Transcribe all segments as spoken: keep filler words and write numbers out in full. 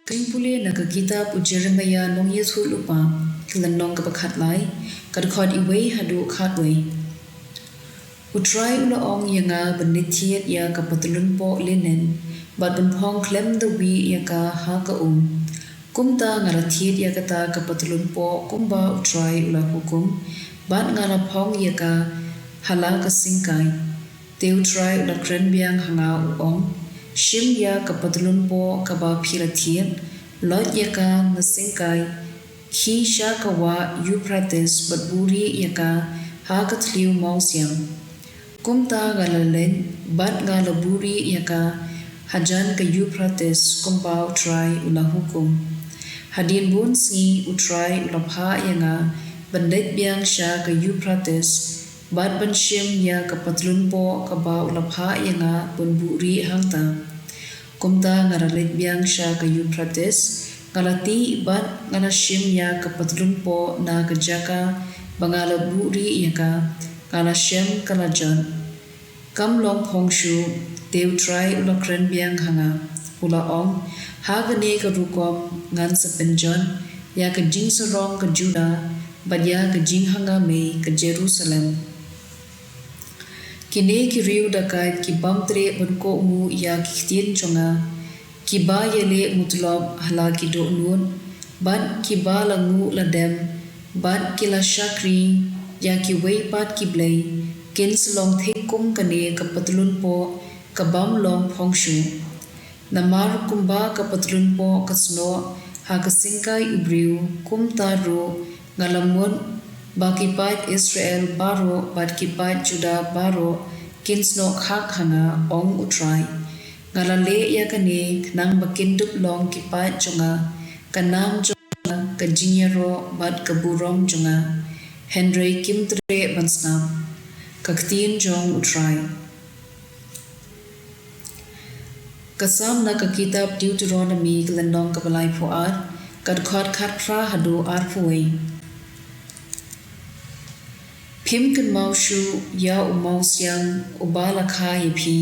Ka jingpule na ka kitab u Jeremiah nongïathuhlypa, ka lynnong kaba khatlai, ka dkhot iwei haduh khatwei. U Trai u la ong ïa nga ban leit thied ïa ka patlun poh linen, bad ban phong khlem da wih ïa ka ha ka um. Kumta nga la thied ïa kata ka patlun poh kumba u Trai u la hukum, bad nga la phong ïa ka ha la ka syngkai. Te u Trai u la kren biang ha nga u ong, shim ïa ka patlun poh kaba phi la thied, loit ïa ka na syngkai, khie sha ka wah Euphrates bad buhrieh ïa ka ha ka thliew mawsiang. Kumta nga la leit, bad nga la buhrieh ïa ka hajan ka Euphrates kumba u Trai u la hukum. Hadien bun sngi u Trai u la phah ïa nga ban leit biang sha ka Euphrates, bad ban shim ïa ka patlun poh kaba u la phah ïa nga ban buhrieh hangta. Kumta nga la leit biang sha ka Euphrates, nga la tih bad nga la shim ïa ka patlun poh na ka jaka ba nga la buhrieh ïa ka, nga la shem ka la jot. Kam long phong shuh, te u Trai u la kren biang ha nga, u la ong, ha kane ka rukom ngan sa pynjot ïa ka jingsarong ka Judah, bad ïa ka jinghangamei ka Jerusalem. Kine ki riew dakait ki bym treh ban kohnguh ïa ki ktien jong nga, kiba ïaleh mutlop ha la ki dohnud, bad kiba la nguh la dem, bad ki la shakri ïa kiwei pat ki blei, kin sa long thik kum kane ka patlun poh ka bym long phong shuh. Namar kumba ka patlun poh ka snoh ha ka syngkai u briew, kumta ruh nga la mut ba ki paid Israel baroh bad ki paid Judah baroh kin snoh khak ha nga, ong u Trai. Nga la leh ïa kane khnang ba kin dup long ki paid jong nga ka nam jong nga, ka jingïaroh bad ka burom jong nga, hynrei kim treh ban sngap. Ka ktien jong u Trai. Ka Salm na ka kitab Deuteronomi ka lynnong kaba laiphew ar, ka dkhot khatphra haduh arphew wei. Phim kynmaw shuh ïa u mawsiang uba la kha ïa phi,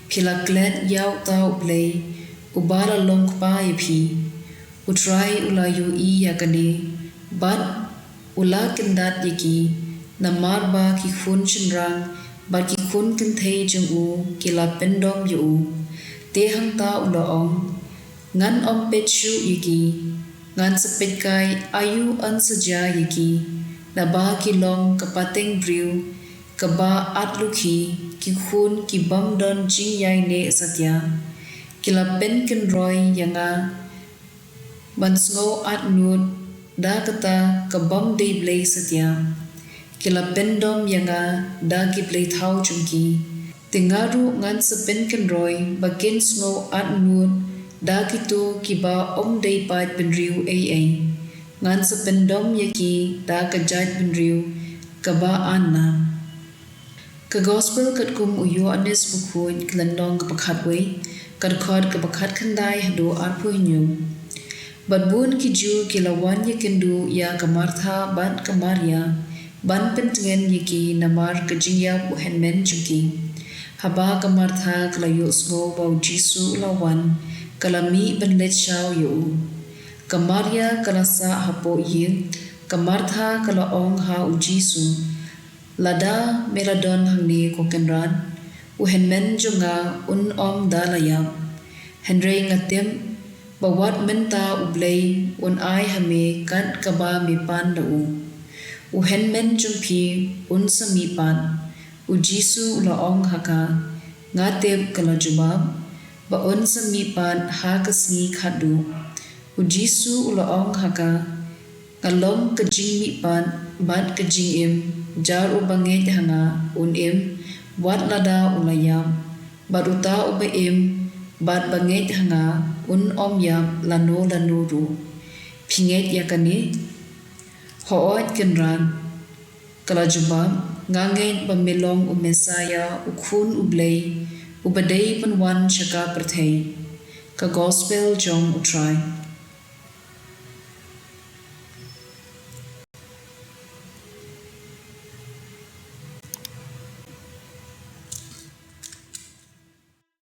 phi la klet ïa uta u Blei uba la long kpa ïa phi. U Trai u la ïohi ïa kane, bad u la kyndat ïa ki, namar ba ki khun shynrang bad ki khun kynthei jong u ki la pyndom ïa u. Te hangta u la ong, ngan ym peit shuh ïa ki, ngan sa peitkai aïu yn sa jia ïa ki, naba ki long ka pateng briew kaba atlukhi, ki khun ki bym don jingïaineh satia. Ki la pynkynroi ïa nga ban sngew atnud da kata ka bym dei Blei satia. Ki la pyndom ïa nga da ki blei thaw jong ki. Te nga ruh ngan sa pynkynroi ba kin sngew atnud da kito kiba ym dei paid bynriew ei ei. Ngan sa pyndom ïa ki da ka jaitbynriew kaba an na. Ka Gospel katkum u Ïoannis Bakhuid, ka lynnong kaba khatwei, ka dkhot kaba khatkhyndai haduh arphew hynñiew. Bad bun ki Jiw ki la wan ïakynduh ïa ka Martha bad ka Maria, ban pyntngen ïa ki namar ka jingïap u hynmen jong ki. Haba ka Martha ka la ïohsngew ba u Jisu u la wan, ka la mih ban leit shaw ïa u. Ka Maria ka la sah hapoh ïing, ka Martha ka la ong ha u Jisu, lada me la don hangne ko Kynrad, u hynmen jong nga un ym da la ïap. Hynrei nga tip ba wat mynta u Blei un ai ha me kat kaba me pan da u. U hynmen jong phi un sa mih pat. U Jisu u la ong ha ka, nga tip, ka la jubab, ba un sa mih pat ha ka sngi khatduh. U Jisu u la ong ha ka, nga long ka jingmihpat bad ka jingim, jar uba ngeit ha nga un im, wat lada u la ïap, bad uta uba im bad ba ngeit ha nga un ym ïap lano lano ruh. Phi ngeit ïa kane? Hooid Kynrad, ka la jubab, nga ngeit ba me long u Messaïah, u Khun u Blei, uba dei ban wan sha ka pyrthei. Ka Gospel jong u Trai.